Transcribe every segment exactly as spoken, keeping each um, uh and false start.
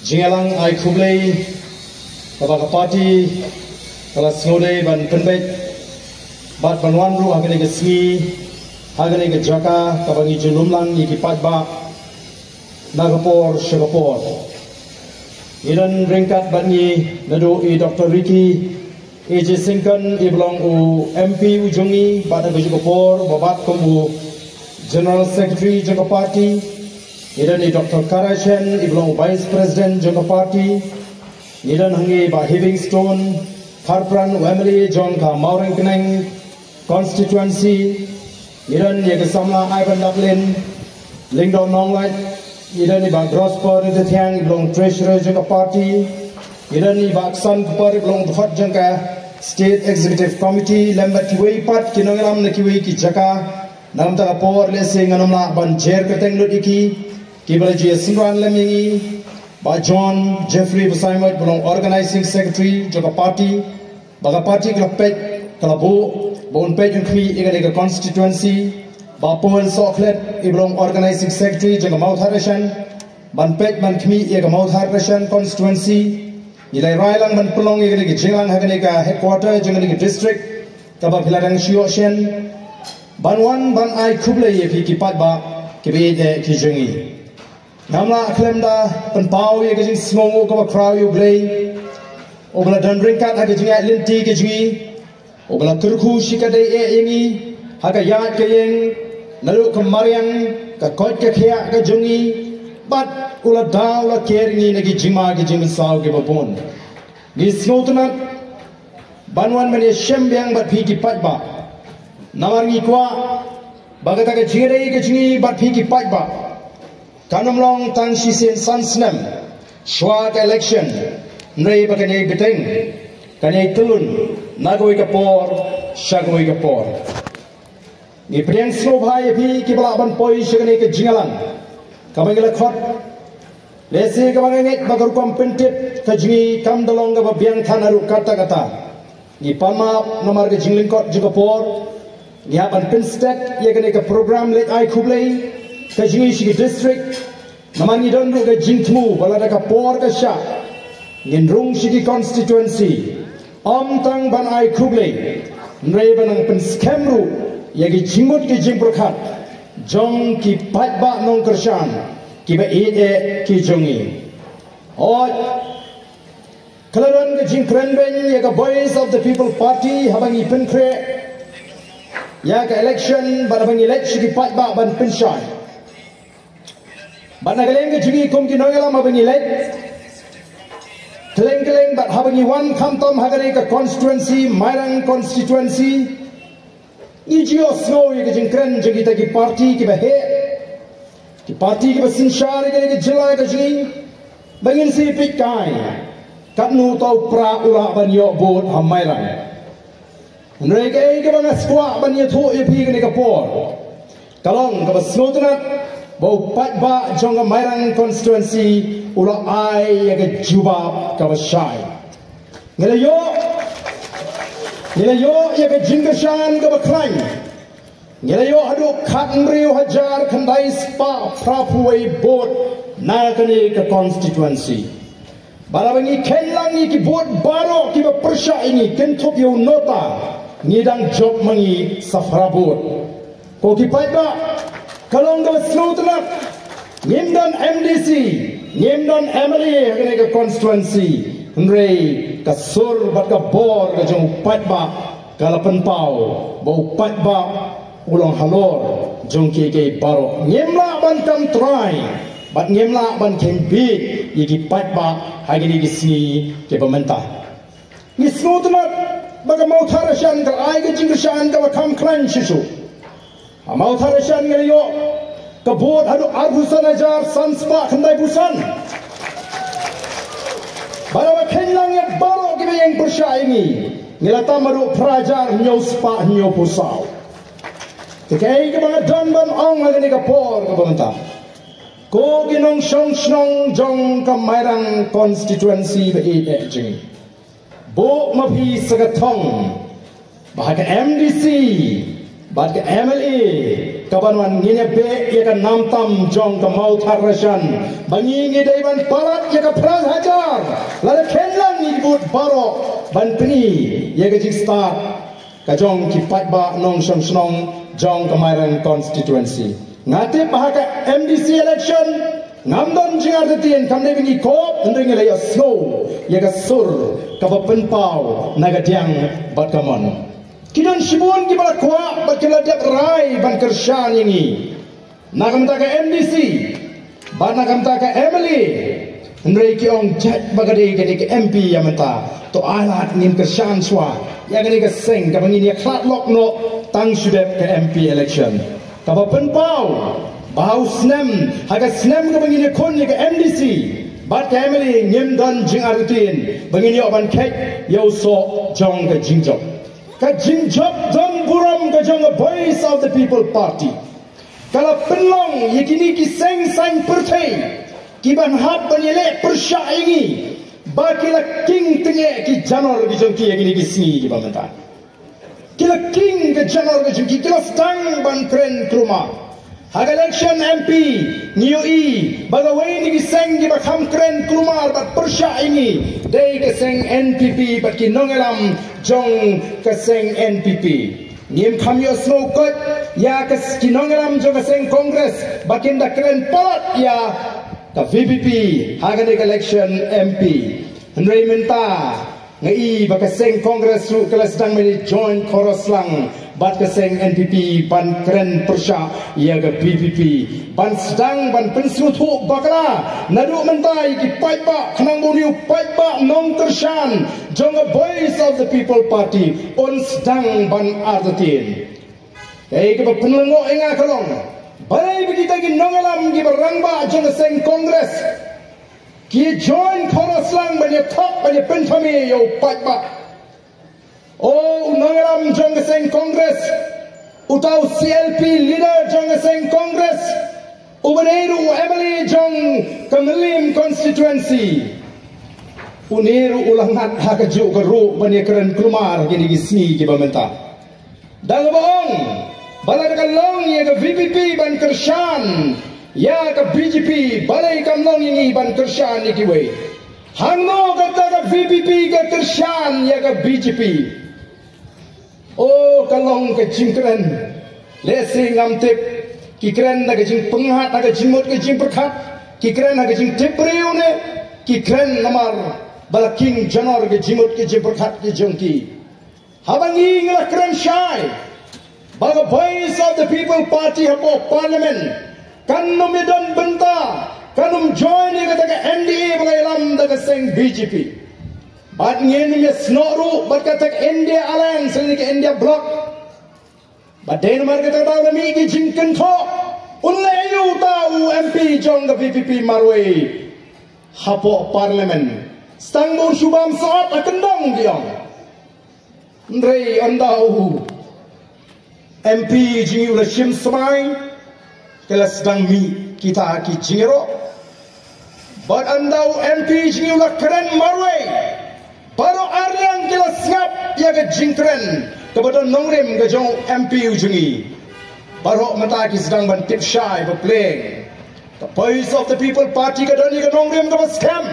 Jingïalang ai khublei kaba ka party ka la sngewdei ban pynbeit bad ban wan ruh ha kane ka sngi, ha kane ka jaka kaba ngi ju lum lang ïa ki paidbah na ka por sha ka por. Ngi don ryngkat bad ngi naduh i Doctor Ricky A J Syngkon, i ba long u M P u jong ngi bad ha kajuh ka por ba bat kum u General Secretary jong ka party. Ngi don i Doctor Karachen, i ba long u Vice President jong ka party. Ngi don hangne i Bah Heavingstone Kharpran, u M L A jong ka Mawryngkneng constituency. Ngi don ïa ka samla Ivan Daplin Lyngdoh Nonglait. Ngi don i Bah Grosper Nongthiang, i ba long treasurer jong ka party. Ngi don i Bah Ksan Kupar, i ba long dkhot jong ka State Executive Committee, lem bad kiwei pat ki nongïalam na kiwei ki jaka. Na kata ka por lehse ngan ym lah ban jer kyrteng lut ïa ki, kiba la ju ïasynran lem ïa ngi. Bah John Jeffrey Basaiawmoit, ba long organizing secretary jong ka party. Ba ka party ka la peit, ka la buh ba un peit un khmih ïa kane ka constituency. Bah Paul Sohkhlet, i ba long organizing secretary jong ka Mawthadraishan, ban peit ban khmih ïa ka Mawthadraishan constituency. Ngi la rai lang ban pynlong ïa kane ka jingïalang ha kane ka headquarter jong kane ka district kaba phi la dang shu ïoh shen, ban wan ban ai khublei ïa phi ki paidbah kiba ïeit ki jong ngi. Ngam lah khlem da pynpaw ïa ka jingsngewnguh kaba khraw ïa U Blei, uba la don ryngkat ha ka jingïaid lynti ka jong ngi, uba la kyrkhu shikatdei eh ïa ngi ha ka ïaid ka ïeng, naduh ka mariang, ka koit ka khiah ka jong ngi, bad u la da u la ker ïa ngi na ki jingma ki jingmynsaw kiba bun. Ngi sngewtynnat ban wan ban ïashem biang bad phi ki paidbah. Namar ngi kwah ba kata ka jingïadei ka jong ngi bad phi ki paidbah kan ym long tang shisien san snem shuwa ka election, hynrei ba kan ïai bteng, kan ïai tyllun na kawei ka por sha kawei ka por. Ngi pdiang sngewbha ïa phi kiba lah ban poi sha kane ka jingïalang kaba ngi la khot. Lehse kaba nga ngeit ba ka rukom pyntip ka jong ngi kam da long kaba biang than haduh katta katta. Ngi pan map namar ka jinglyngkot jong ka por. Ngi hap ban pynstet ïa kane ka program leit ai khublei ka jong ngi sha ki district. Namar ngi don ruh ka jingthmu ba lada ka por ka shah, ngin rung sha ki constituency, ym tang ban ai khublei, hynrei ban nang pynskhem ruh ïa ki jingmut ki jingpyrkhat jong ki paidbah nongkyrshan kiba ïeit eh ki jong ngi. Hooid, ka la don ka jingkren beiñ ïa ka Voice of the People Party haba ngi pynkhreh ïa ka election bad haba ngi leit sha ki paidbah ban pynshai. Bad na ka liang ka jong ngi kum ki nongïalam haba ngi leit kylleng kylleng bad haba ngi wan khamtam ha kane ka constituency, Mairang constituency, ngi ju ïohsngew ïa ka jingkren jong kita ki party kiba heh, ki party kiba synshar ïa kane ka jylla ka jong ngi, ba ngin sa peit kai katno uto u pra u lah ban ïoh vote ha Mairang. Hynrei kaei kaba nga kwah ban ïathuh ïa phi kane ka por ka long kaba sngewtynnat ba u paidbah jong ka Mairang constituency u la ai ïa ka jubab kaba shai. Ngi la ïoh, ngi la ïoh ïa ka jingkyrshan kaba khlaiñ. Ngi la ïoh haduh khathynriew hajar khyndai spah phraphew wei vote na kane ka constituency. Bad haba ngi kheiñ lang ïa ki vote baroh kiba pyrshah ïa ngi, kynthup ïa u nota, ngi dang jop ma ngi sa phra vote. Ko ki paidbah, ka long kaba sngewtynnat, ngim don M D C, ngim don M L A ha kane ka constituency, hynrei ka sur bad ka bor ka jong u paidbah ka la pynpaw ba u paidbah u long halor jong kiei kiei baroh. Ngim lah ban kam trai bad ngim lah ban kheiñ bieit ïa ki paidbah ha kine ki sngi kiba mynta. Ngi sngewtynnat ba ka Mawthadraishan ka la ai ka jingkyrshan kaba kham khlaiñ shisha. Ha Mawthadraishan ngi la ïoh ka vote haduh arphew san hajar san spah khyndaiphew san. Bad haba kheiñ lang ïa baroh kiba ïeng pyrshah ïa ngi, ngi la tam haduh phra hajar hynñiew spah hynñiewphew saw. Te kaei kaba nga don ban ong ha kane ka por kaba mynta, ko ki nongshong shnong jong ka Mairang constituency ba ïeit eh jong ngi, buh ma phi sa ka thong ba ha ka M D C bad ka M L A Ka ban wan ngin ïa beh ïa ka nam tam jong ka Mawthadraishan. Ba ngi ngi dei ban palat ïa ka phra hajar. Lada khlem ngi bud baroh ban pyni ïa ka jingstad ka jong ki paidbah nongshong shnong jong ka Mairang constituency. Nga tip ba ha ka M D C election ngam don jingartatien kam dei ba ngi kop hynrei ngi la ïohsngew ïa ka sur kaba pynpaw na ka diang bad ka mon. Ki don shibun kiba la kwah bad ki la dep rai ban kyrshan ïa ngi na ka bynta ka M D C bad na ka bynta ka M L A. Hynrei ki ong jait ba ka dei ka dei ka M P ïa mynta, to ai lad ngin kyrshan shuwa ïa kane ka seng kaba ngin ïa khlad lok noh tang shu dep ka M P election. Kaba pynpaw ba ha u snem, ha ka snem kaba ngin ïa khun ïa ka M D C bad ka M L A ngim don jingartatien ba ngin ïoh ban kheit ïa u soh jong ka jingjop. Ka jingjop don burom ka jong ka Voice of the People Party. Ka la pynlong ïa kine ki seng saiñ pyrthei kiban hap ban ïaleh pyrshah ïa ngi ba ki la king tyngeh ki janor ki jong ki ïa kine ki sngi kiba mynta. Ki la king ka janor ki jong ki, ki la sdang ban kren kulmar. Ha ka election M P ngi ïohi ba kawei na ki seng kiba kham kren kulmar bad pyrshah ïa ngi dei ka seng N P P bad ki nongïalam jong ka seng N P P. Ngim kham ïohsngew koit ïa ka s-, ki nongïalam jong ka seng Congress ba kin da kren palat ïa ka V P P ha kane ka election M P. Hynrei mynta nga i ba ka seng Congress ruh ka la sdang ban join chorus lang bad ka seng N P P ban kren pyrshah ïa ka V P P. Ban sdang ban pynsngewthuh bakla naduh mynta ïa ki paidbah khnang ba une u paidbah nongkyrshan jong ka Voice of the People Party un sdang ban artatien. Kaei kaba pynlyngngoh ïa nga ka long balei ba kita ki nongïalam kiba rangbah jong ka seng Congress ki join chorus lang ban ïa thok ban ïa pynthame ïa u paidbah. O u nongïalam jong ka seng Congress, uta u C L P leader jong ka seng Congress, uba dei ruh u M L A jong ka Mylliem constituency, une ruh u la ngat ha kajuh ka ruh ban ïa kren kulmar kine ki sngi kiba mynta. Da kaba ong ba lada ka long ïa ka V P P ban kyrshan ïa ka B J P, balei kam long ïa ngi ban kyrshan ïa kiwei? Hangno kata ka V P P ka kyrshan ïa ka B J P? O, ka long ka jingkren. Lehse ngam tip, ki kren da ka jingpyngngad ha ka jingmut ka jingpyrkhat, ki kren ha ka jingtip briew ne ki kren namar ba la king janor ka jingmut ka jingpyrkhat ka jong ki. Haba ngi ngi la kren shai ba ka Voice of the People Party hapoh Parliament kan ym ïadon bynta, kan ym join ïa kata ka N D A ba la ïalam da ka seng B J P. Bad ngin ym ïasnoh ruh bad kata ka India Alliance lane ka India Bloc. Bad dei namar kata ka daw la mih ki jingkynthoh, un leh aïu uta u M P jong ka V P P marwei hapoh Parliament? Tang ba un shu bam sat ha kyndong, ki ong. Hynrei ynda u M P jong ngi u la shim smai, ki la sdang mih kita ki jingïaroh. Bad ynda u M P jong ngi u la kren marwei, baroh arliang ki la sngap ïa ka jingkren kaba don nongrim ka jong u M P u jong ngi. Baroh mynta ki sdang ban tip shai ba pleng ka Voice of the People Party ka don ïa ka nongrim kaba skhem.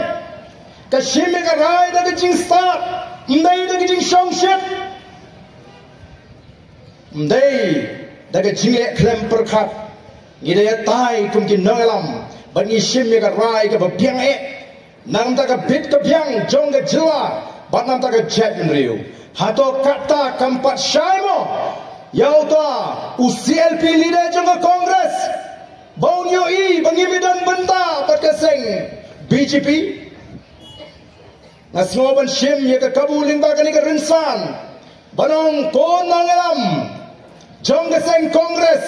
Ka shim ïa ka rai da ka jingstad, ym dei da ka jingshongshit, ym dei da ka jingleh khlem pyrkhat. Ngi dei ïa tai kum ki nongïalam bad ngi shim ïa ka rai kaba biang eh na ka bynta ka bit ka biang jong ka jylla bad na ka bynta ka jaitbynriew. Hato kata kam pat shai mo ïa uta u C L P leader jong ka Congress ba un ïohi ba ngim ïadon bynta bad ka seng B J P? Nga sngew ban shim ïa ka kabu lyngba kane ka rynsan ban ong, ko nongïalam jong ka seng Congress,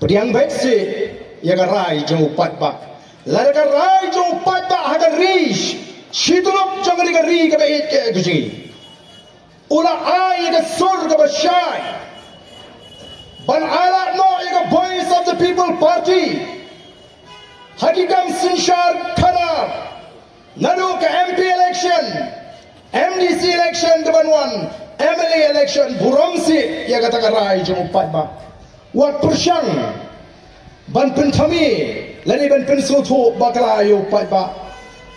pdiang beit seh ïa ka rai jong u paidbah. Lada ka rai jong u paidbah ha ka ri shi tyllup jong kane ka ri kaba ïeit ka jong ngi, u la ai ïa ka sur kaba shai ban ai lad noh ïa ka Voice of the People Party ha ki kam synshar khadar, naduh ka M P election, M D C election, ka ban wan M L A election. Burom seh ïa kata ka rai jong u paidbah. wat pyrshang ban pynthame lane ban pynsngewthuh bakla ïa u paidbah.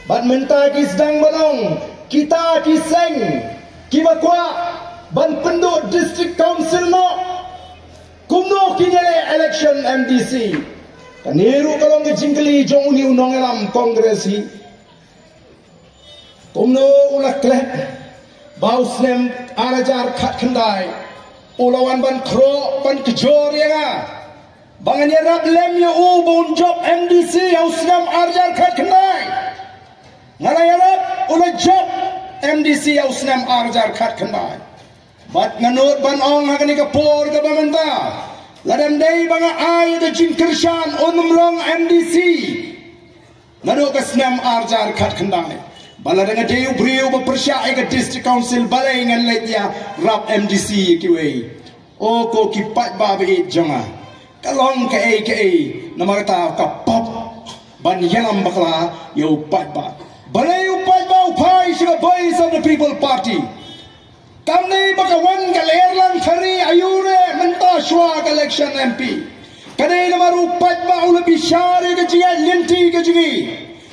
Bad mynta ki sdang ban ong kita ki seng kiba kwah ban pynduh District Council noh, kumno kin ïaleh election M D C? Kane ruh ka long ka jingkylli jong une u nongïalam Congress hi. Kumno u la klet ba u snem ar hajar khatkhyndai u la wan ban khroh ban kjor ïa nga ba ngan ïarap lem ïa u ba un jop M D C ha u snem ar hajar khatkhyndai? Nga la ïarap, u la jop M D C ha u snem ar hajar khatkhyndai. Bad nga nud ban ong ha kane ka por kaba mynta, lada ym dei ba nga ai ka jingkyrshan un ym long M D C naduh ka snem ar hajar khatkhyndai. Ba lada nga dei u briew ba pyrshah ïa ka District Council, balei ngan leit ïarap M D C ïa kiwei? O ko ki paidbah ba ïeit jong nga, ka long kaei kaei namar kata ka pop ban ïalam bakla ïa u paidbah. Balei u paidbah u phai sha ka Voice of the People Party? Kam dei ba ka wan ka lyer lang thari aïu re mynta shuwa ka election M P. Ka dei namar u paidbah u la bishar ïa ka jingïaid lynti ka jong ngi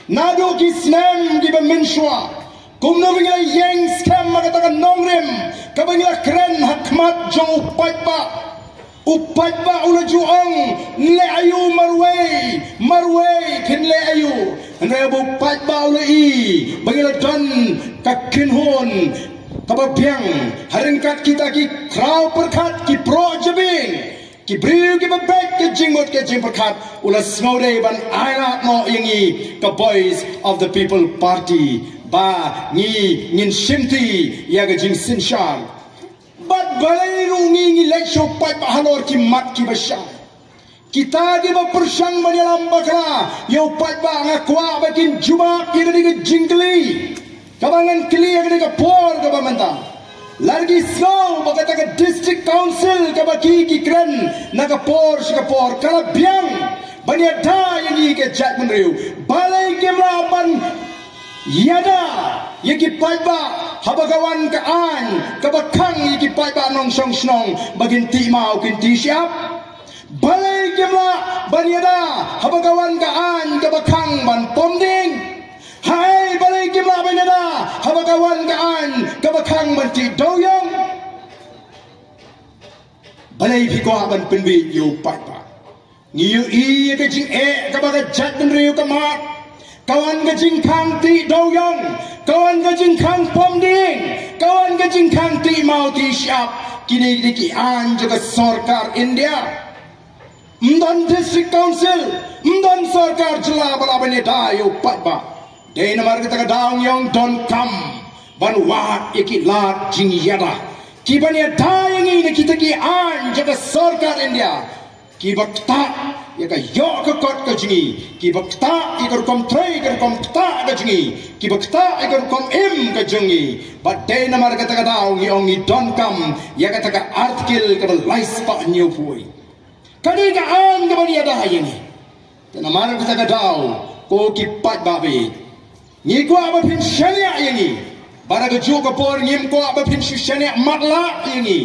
naduh ki snem kiba mynshuwa. Kumno ba ngi la ïeng skhem ha kata ka nongrim kaba ngi la kren ha khmat jong u paidbah? U paidbah u la ju ong, leh aïu marwei, marwei kin leh aïu. Hynrei ba u paidbah u la i ba ngi la don ka kynhun kaba biang ha ryngkat kita ki khraw pyrkhat, ki proh jabieng, ki briew kiba beit ka jingmut ka jingpyrkhat, u la sngewdei ban ailad noh ïa ngi ka Voice of the People Party ba ngi ngin shimti ïa ka jingsynshar. Bad balei ruh ngi ngi leit sha u paidbah halor ki mat kiba shai? Kita kiba pyrshang ban ïalam bakla ïa u paidbah, nga kwah ba kin jubab ïa kane ka jingkylli kaba ngan kylli ïa kane ka por kaba mynta. Lada ki sngew ba kata ka District Council kaba ki ki kren na ka por sha ka por ka la biang ban ïada ïa ngi ka jaitbynriew, balei kim lah ban ïada ïa ki paidbah haba ka wan ka aiñ kaba khang ïa ki paidbah nongshong shnong ba kin tih maw kin tih shyiap? Balei kim lah ban ïada haba ka wan ka aiñ kaba khang ban pom dieng? Haei, balei kim lah ban ïada haba ka wan ka aiñ kaba khang ban tih dewiong? Balei phi kwah ban pynbieit ïa u paidbah? Ngi ïohi ïa ka jingeh kaba ka jaitbynriew ka mad. Ka wan ka jingkhang tih dewiong, ka wan ka jingkhang pom dieng, ka wan ka jingkhang tih maw tih shyiap. Kine dei ki aiñ jong ka sorkar India. Ym don District Council, ym don sorkar jylla ba lah ban ïada ïa u paidbah. Dei namar kata ka daw ngi ong donkam ban wad ïa ki lad jingïada kiban ïada ïa ngi na kita ki aiñ jong ka sorkar India, kiba ktah ïa ka ïoh ka kot ka jong ngi, kiba ktah ïa ka rukom trei, ka rukom ktah ka jong ngi, kiba ktah ïa ka rukom im ka jong ngi. Bad dei namar kata ka daw ngi ong ngi donkam ïa kata ka Article kaba lai spah hynñiewphew. Ka dei ka aiñ kaban ïada ïa ngi. Te namar kata ka daw, ko ki paidbah ba ïeit, ngi kwah ba phin shaniah ïa ngi. Bad ha kajuh ka por ngim kwah ba phin shu shaniah matlah ïa ngi.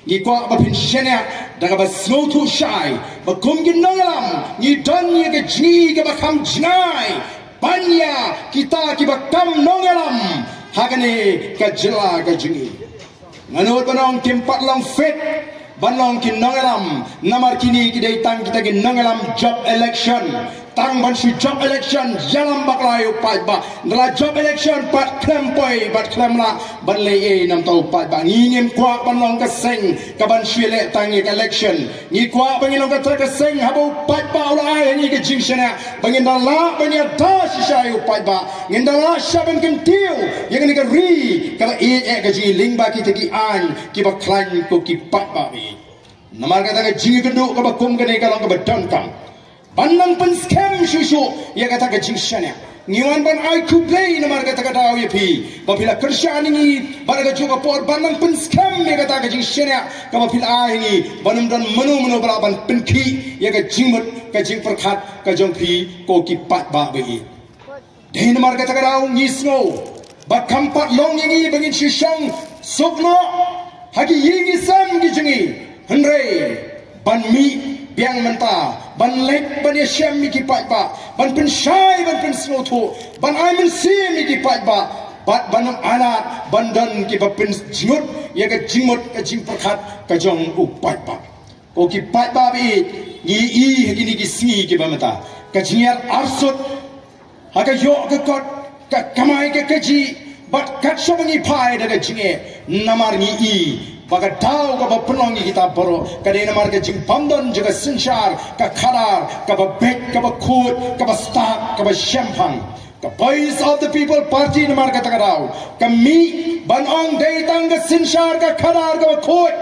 Ngi kwah ba phin shaniah da kaba sngewthuh shai ba kum ki nongïalam ngi don ïa ka jingïohi kaba kham jngai ban ïa kita kiba kam nongïalam ha kane ka jylla ka jong ngi. Nga nud ban ong kim pat long fit ban long ki nongïalam, namar kine ki dei tang kita ki nongïalam jop election. Tang ban shu jop election ïalam bakla ïa u paidbah. Ynda la jop election pat khlem poi bad khlem lah ban leh ei namar u paidbah. Ngi ngim kwah ban long ka seng kaban shu leh tang ïa ka election. Ngi kwah ba ngin long kata ka seng haba u paidbah u la ai ha ngi ka jingshaniah ba ngin da lah ban ïada shisha ïa u paidbah, ngin da lah shisha ban kyntiew ïa kane ka ri kaba ïeit eh ka jong ngi lyngba kita ki aiñ kiba khlaiñ ko ki paidbah ba ïeit. Namar kata ka jingïakynduh kaba kum kane ka long kaba donkam ban nang pynskhem shuh shuh ïa kata ka jingshaniah. Ngi wan ban ai khublei namar kata ka daw ïa phi ba phi la kyrshan ïa ngi bad ha kajuh ka por ban nang pynskhem ïa kata ka jingshaniah kaba phi la ai ïa ngi, ban ym don mano mano ba lah ban pynkhih ïa ka jingmut ka jingpyrkhat ka jong phi ko ki paidbah ba ïeit. Dei namar kata ka daw ngi sngew ba kam pat long ïa ngi ba ngin shu shong suk noh ha ki ïing ki sem ki jong ngi. Hynrei ban mih biang mynta, ban leit ban ïashem ïa ki paidbah, ban pynshai ban pynsngewthuh, ban ai mynsiem ïa ki paidbah, bad ban ym ailad ban don kiba pynjngut ïa ka jingmut ka jingpyrkhat ka jong u paidbah. Ko ki paidbah ba ïeit, ngi ïohi ha kine ki sngi kiba mynta ka jingïar arsut ha ka ïoh ka kot, ka kamai ka kajih, bad kat shaba ngi phai da ka jingeh, namar ngi ïohi ba ka daw kaba pynlong ïa kita baroh ka dei namar ka jingbymdon jong ka synshar ka khadar kaba beit, kaba khuid, kaba stad, kaba shemphang. Ka Voice of the People Party namar kata ka daw ka mih ban ong dei tang ka synshar ka khadar kaba khuid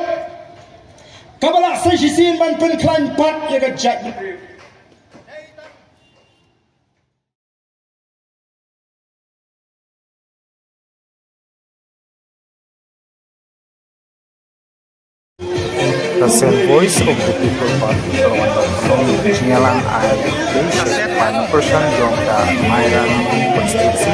kaba lah sa shisien ban pynkhlaiñ pat ïa ka jaitbynriew. Ka seng Voice of the People Party ka wan da ka nong jingïalang ai da ka seng pan person jong ka Mairang constituency